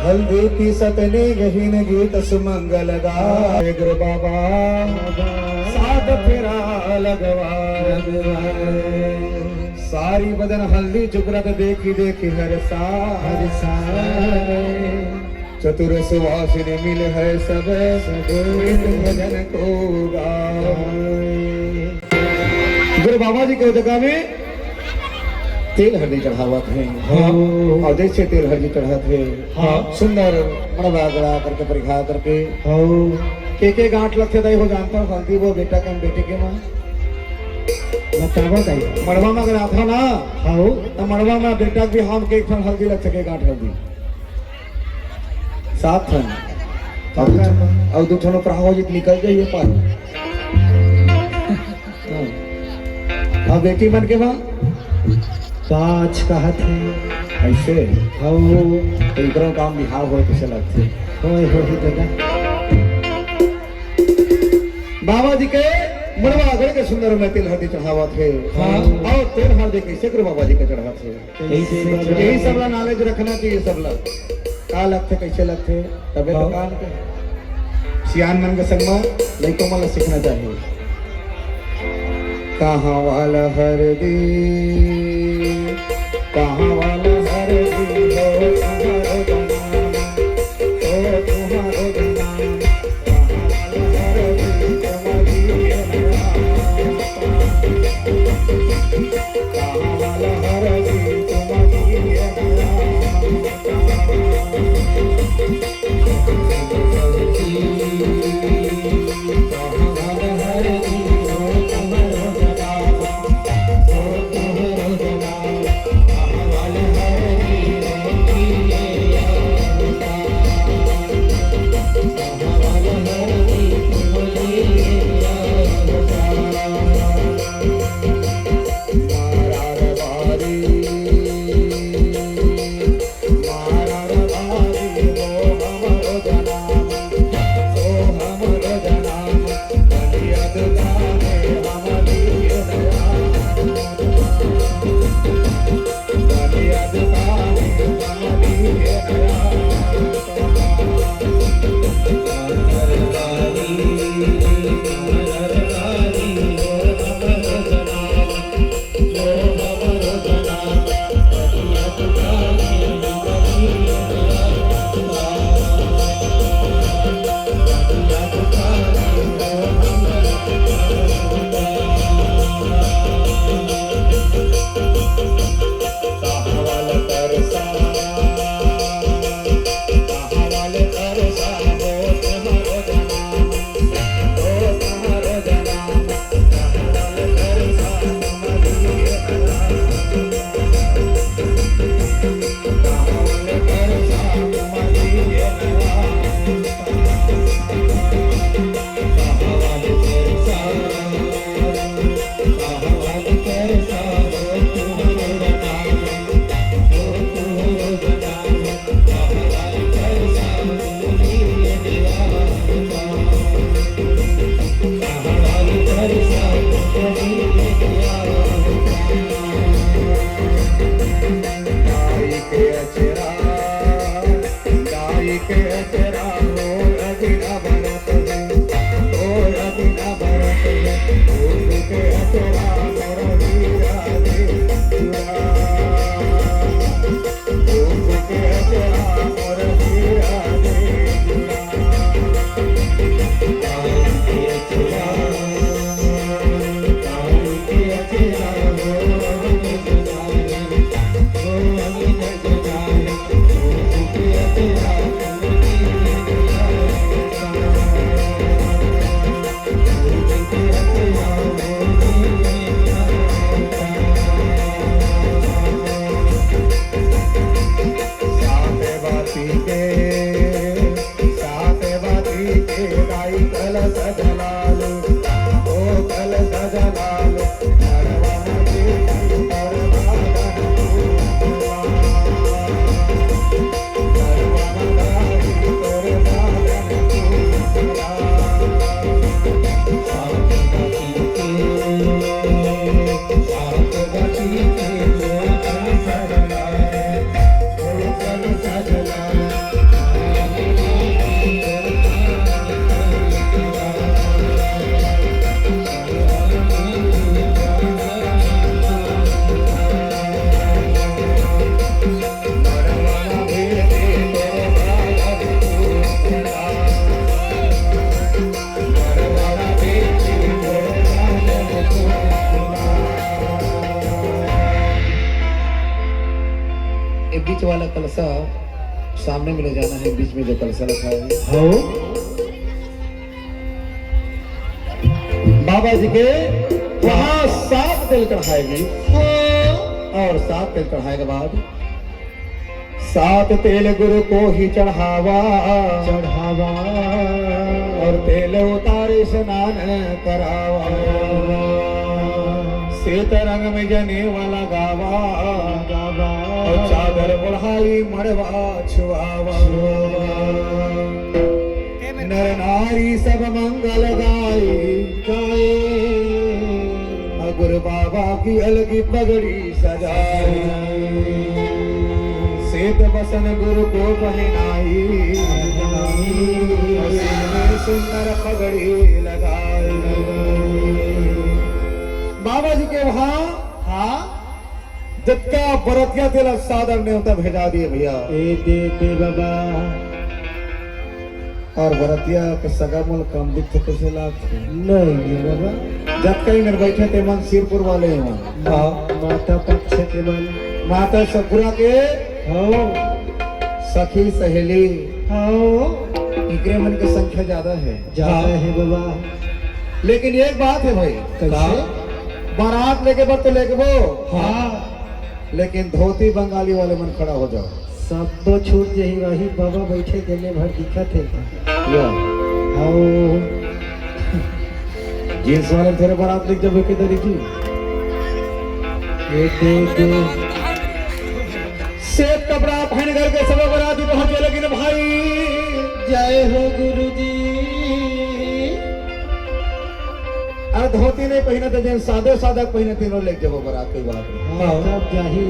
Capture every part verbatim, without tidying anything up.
हल्दी पीसत ने गहिन गीत सुमंगल गाय। गुरु बाबा सात फेरा लगवा। सारी बदन हल्दी चुकरत देखी देखी हर सा। हर सा। चतुर सुवासिन मिल है सब, सब। एक भजन को गावे। गुरु बाबा जी के जगह में तेल हरदी चढ़ावत हे। हाँ। अउ जइसे तेल हरदी चढ़त हे, हाँ। सुंदर मड़वा गड़ा करके परिखा करके। हाँ। के के गांठ लगथे दाई हो जानथव, हल्दी वो बेटा के बेटी के मा? बतावा दाई। मड़वा मा अगर आथव ना, हाँ। त मड़वा मा बेटा के बिहाव के एक ठन हल्दी लगथे, के गांठ हल्दी। सात ठन। अउ दू ठन, अउ दू ठन ओपरा हो जित निकल जाइए पार। हाँ। अब बेटी मन के बा? पाँच कहत हे। अइसे? हौ। त इकरो काम बिहाव होय कइसे लगथे? होय होही दादा। बाबा जी के मड़वा गड़ के सुंदर में तेल हरदी चढ़ावत हे। हाँ। अउ तेल हरदी कइसे गुरु बाबा जी के चढ़ावत हे? कइसे यही सब ला knowledge रखना चाहिए सब ला। का लगथे, कइसे लगथे, तबे तो हाँ। काम के। सियान मन के संग म लइको मन ला सीखना चाहिए। कहाँ वाला हरदी, कहाँ वाला हरदी हो तुम्हारो जमाना, हो तुम्हारो जमाना। बीच वाला कलसा सामने में ले जाना है, बीच में जो कलसा रखा है। हो। बाबा जी के वहाँ सात तेल चढ़ाएगी। हाँ। और सात तेल चढ़ाए के बाद सात तेल गुरु को ही चढ़ावा। चढ़ावा। और तेल उतारे स्नान करावा। श्वेत रंग में जनेवा लगावा। लगावा। और चादर ओढ़ाई मड़वा छुआवा। छुआवा। नर नारी सब मंगल गाई। गाए। और गुरु बाबा की अलगी पगड़ी सजाई। श्वेत बसन गुरु को पहनाई। और सिर में सुंदर पगड़ी लगाई। बाबा जी के वहाँ, हाँ, जतका बरतिया तेला सादर नेवता भेजा दिए भैया। ए दे दे बाबा। और बरतिया के सगा मोल कम दिखथे, कइसे लागथे? नहीं ये बाबा। जतका ही मेर बैठे ते मन सिरपुर वाले हो। हाँ। माता पक्ष के मन। माता सपुरा के। हो। सखी सहेली। हो। इकरे मन के संख्या ज्यादा है। ज्यादा हाँ। है बाबा। लेकिन एक बात है भाई। कैसे? का? बारात लेके बर तो लेके वो। हाँ। लेकिन धोती बंगाली वाले मन खड़ा हो जाओ। सब तो छूट जही, वही बाबा बैठे जेने भर दिखत हे। या। आओ। जींस वाले थोड़े बारात लेके जब के दरी जी। ये दे दे। सेठ कपड़ा पहन करके सब बराती पहुंचे, लेकिन भाई। जय हो गुरु जी। अरे धोती नहीं पहने तो जिन सादे सादा पहने तीनों लेके जाओ बरात, कोई बात नहीं। हाँ, हाँ। सब जाही।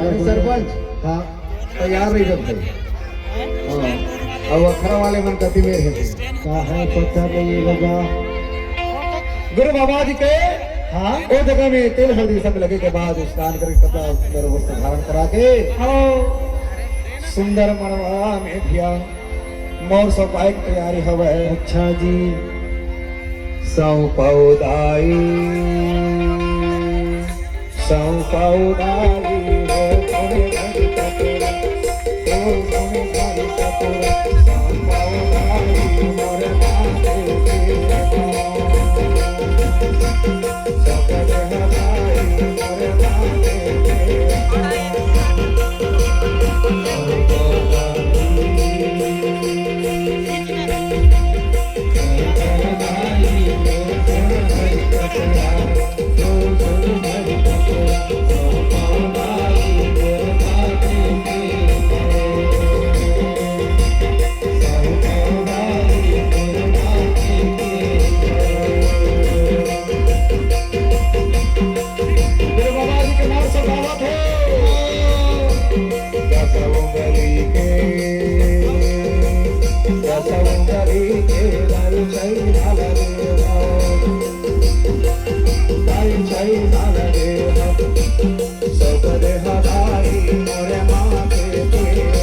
अरे सरपंच। हाँ। तैयार नहीं जब भाई। हाँ। अब अखरा वाले मन कति मेर है। का है पता नहीं ये बाबा। गुरु बाबा जी के हाँ। ओ जगह में तेल हल्दी सब लगे के बाद स्नान करके कपड़ा सुंदर वस्त्र धारण करा के हाँ। सुंदर मड़वा में भैया मोर सौंपाए के तैयारी हवय। अच्छा जी। सौंपाओ दाई, सौंपाओ दाई, वो कोने घर का तेरा, वो कोने घर का तेरा, सौंपाओ दाई, मोरे माथे के। गुरु बाबा जी के नाम से दावत हो। दस उंगली के, दस उंगली के लाल चाई लाल रे हो। लाल चाई लाल रे हो। सब दे हराई मोरे माँ के प्रेम।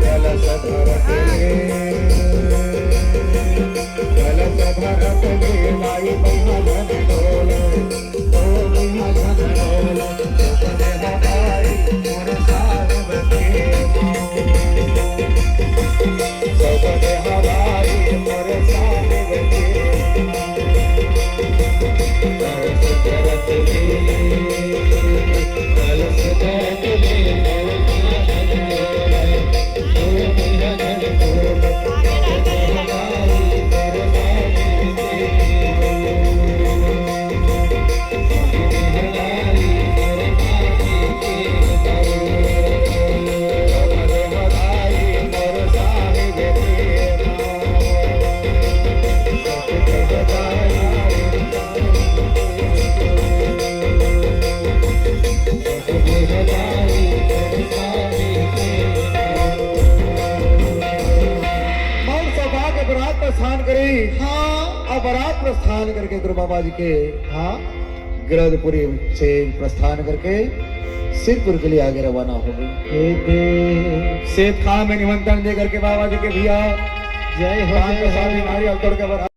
कलश धरत ले, कलश धरत ले, माई बहिना मन डोले, ओ बहिना मन डोले, चुप दे हटाई मोर साहेब के। चुप दे हटाई मोर साहेब के। कलश धरत ले, कलश धरत ले, माई बहिना मन डोले। बरात प्रस्थान करके गुरु बाबा जी के हाँ। गिरधपुरी से प्रस्थान करके सिरपुर के लिए आगे रवाना होगी। सेठ खां में निमंत्रण दे करके बाबा जी के भैया जय हो, जय हो। नारियल तोड़ के बरात